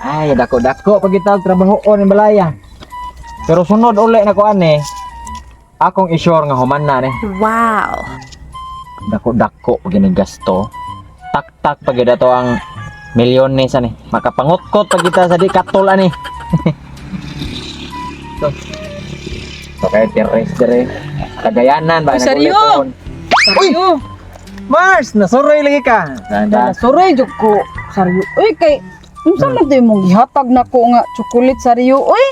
Ay, dako-dako pag itawag trabaho ni balaya. Pero sunod uli na ko ani. Akong isure nga human na ni. Wow. Dako-dako pag gasto. Tak-tak pag to ang milyones ani. Makapangutkot pag kita sa di katol ani. So kay Teres dire. Kagayanan ba Uy, seryo! naguliton. Uy! Mars, nasuroy lagi ka. Danda. Suroy jud ko. Saryo. Uy kay unsa man to imong gihatag nako nga chocolate saryo uy?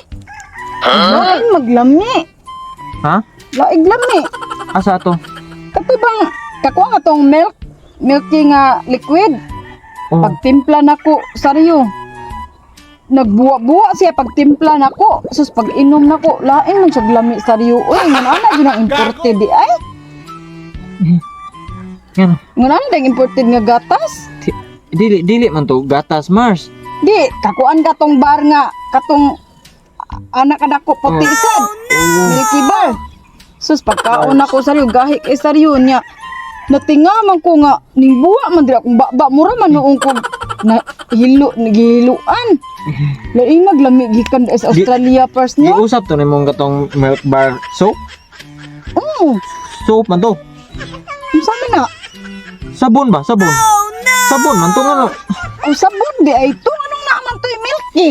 Lain maglami. Ha? Laig lami. Asa to? Kato bang kakuha nga tong milk milky nga liquid. Oh. Pagtimpla nako saryo. Nagbuwa-buwa siya pagtimpla nako. Sus, pag inom nako, lain man siya lami saryo. Uy, ngan ana jud ang imported di ay. Yan. Ngan ana dang imported nga gatas. Dili dili man to gatas, Mars. Di, kakuan ka tong bar nga, katong anak anak ko puti sad. Milky bar. Sus, pagkaon ako saryo, gahi kay saryo niya. Natinga man ko nga, ning buwa man dira akong baba, mura man noong ko na hilo, nagihiluan. Laing maglami gikan sa Australia first no? Giusap to nimong katong milk bar soap. Oo, Soap man to. unsa man na? Sabon ba? Sabon. Sabon man to nga. Ang sabon di ay to, anong naman to yung milky?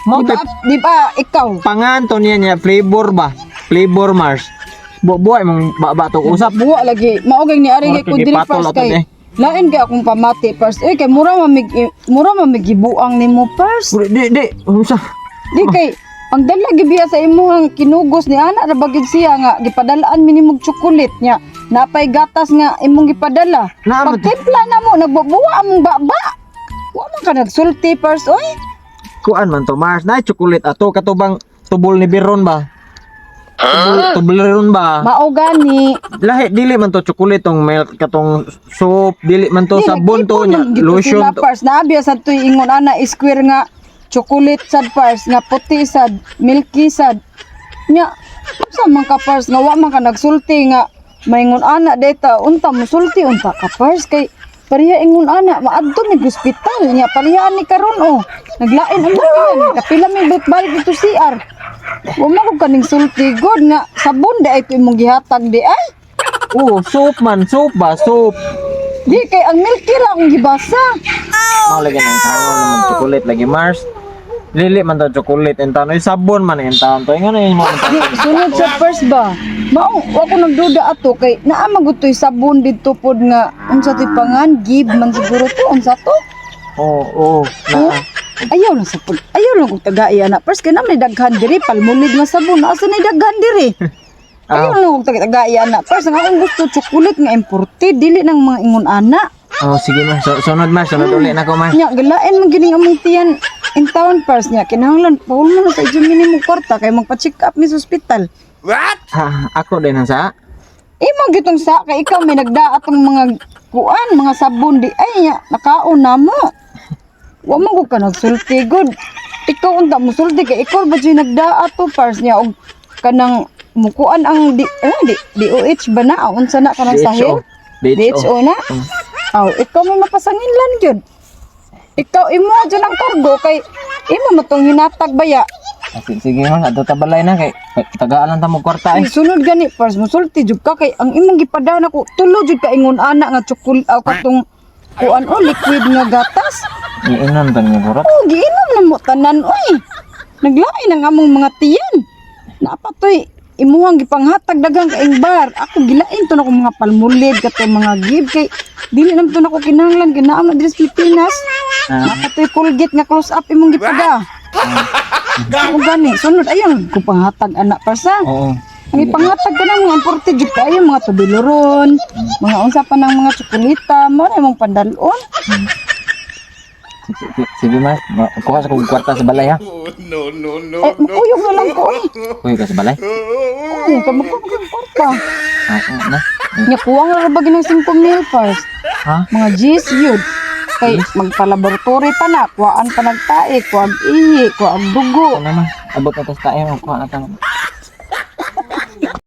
Mo Di ba, di ba ikaw? pangan to niya niya flavor ba? Flavor, Mars. Buwa imong baba to usap. Buwa lagi. Mao gay ni ari Mura kay ko kay diri gipatol first ato kay. ni. Lain kay akong pamati first. Eh kay mura mamig gibuang nimo first. Di di unsa? Di kay ang dala gibiya sa imuhang kinugos ni ana ra bagid siya nga gipadalaan mi nimog chocolate nya. Napay gatas nga imong gipadala. Naa man to. Pagtimpla na mo nagbubuwa among baba. Wa man ka nagsulti first oy. Kuan man to, Mars. Na chocolate ato katubang tubol ni Biron ba? Tubol, Toblerone ba? Mao gani. Lahi dili man to chocolate tong milk katong soap, dili man to Di, sabon to nagtipon nya man gid to lotion sila to. Pars naabiya sad to'y ingon ana square nga chocolate sad pars nga puti sad milky sad nya unsa man ka pars nga wa man ka nagsulti nga maingon ana data unta musulti unta ka pars kay pareha ingon ana maadto mig ospital nya pareha ni karon oh naglain ang tiyan kapila mi balik dito CR wa man ko kaning sulti god nga sabon di ay to imong gihatag di ay. Oh, soap man, soap ba? Soap. Di kay ang milky ra akong gibasa. Mao lagi nang tangon naman chocolate lagi, Mars. Lili man to chocolate in taon. Ay, sabon man in taon to. Ingano yun mo man Di, sunod sa first ba? Mao, wa ko nagduda ato kay naa man gud to'y sabon didto pod nga unsa to'y pangan give man siguro to unsa to? Oo, oo. Oh, Na. ayaw lang sa pag ayaw lang kog tagai ana. First kay naman daghan diri palmulid nga sabon asa na daghan diri. Ayaw lang kog tagai ana. First ang akong gusto chocolate nga imported dili nang mga ingon ana. Oh, sige ma. So, sunod Mars, sunod uli na ko, Mars. Nya galain man gining among tiyan in town first nya kinahanglan paul mo na sa inyong minimum kwarta kay magpa-check up mi sa ospital. Ha, ako din ang sa. Imo gitong sa kay ikaw may nagdaat ang mga kuan, mga sabon di ay nya nakaon na mo. Wa man gud ka nagsulti gud. Ikaw unta mo sulti kay ikaw ba jud nagdaat to pars niya og kanang mukuan ang di, eh, di DOH ba na unsa na kanang sahil? DHO. DHO na. Aw, ikaw may mapasangin lan gyud. Ikaw imo jud ang kargo kay imo matong hinatag baya. Ah, sige, sige man, adto tabalay na kay tagaan lang ta mo kwarta eh. Ay, sunod gani first musulti jud ka kay ang imong gipadaan ako tulo jud ka ingon ana nga tsukel aw katong kuan o liquid nga gatas. Iinom to ni burot. Oh, giinom na mo tanan oy. Naglain ang among mga tiyan. Napatoy imuhang gipanghatag daghang kaing bar. Ako gilain to nako mga palmulid katong mga gib kay dili nam to nako kinahanglan kay naa man diri sa Pilipinas. Napatoy Colgate nga close up imong gipada. Ako gani sunod ayun ko panghatag anak parsa. Oo. Ang ipanghatag ka ng mga imported jud kaayo mga tubiloron, mga unsa pa ng mga tsokolita, mo na imong pandalon. Sige, sige, sige Mars, kuha sa kong kwarta sa balay ha. Eh, makuyog na lang ko eh. Kuha ka sa balay. Oo, kamukha ko kwarta. Ah, oo, na. Nya kuwang ra ba ginang 5 mil first? Ha? Mga G's yun. Kay magpalaboratory pa na, kuhaan pa nagtae, kuag ihi, kuag dugo. Ano man? Abot na tas tayo, kuha na ta.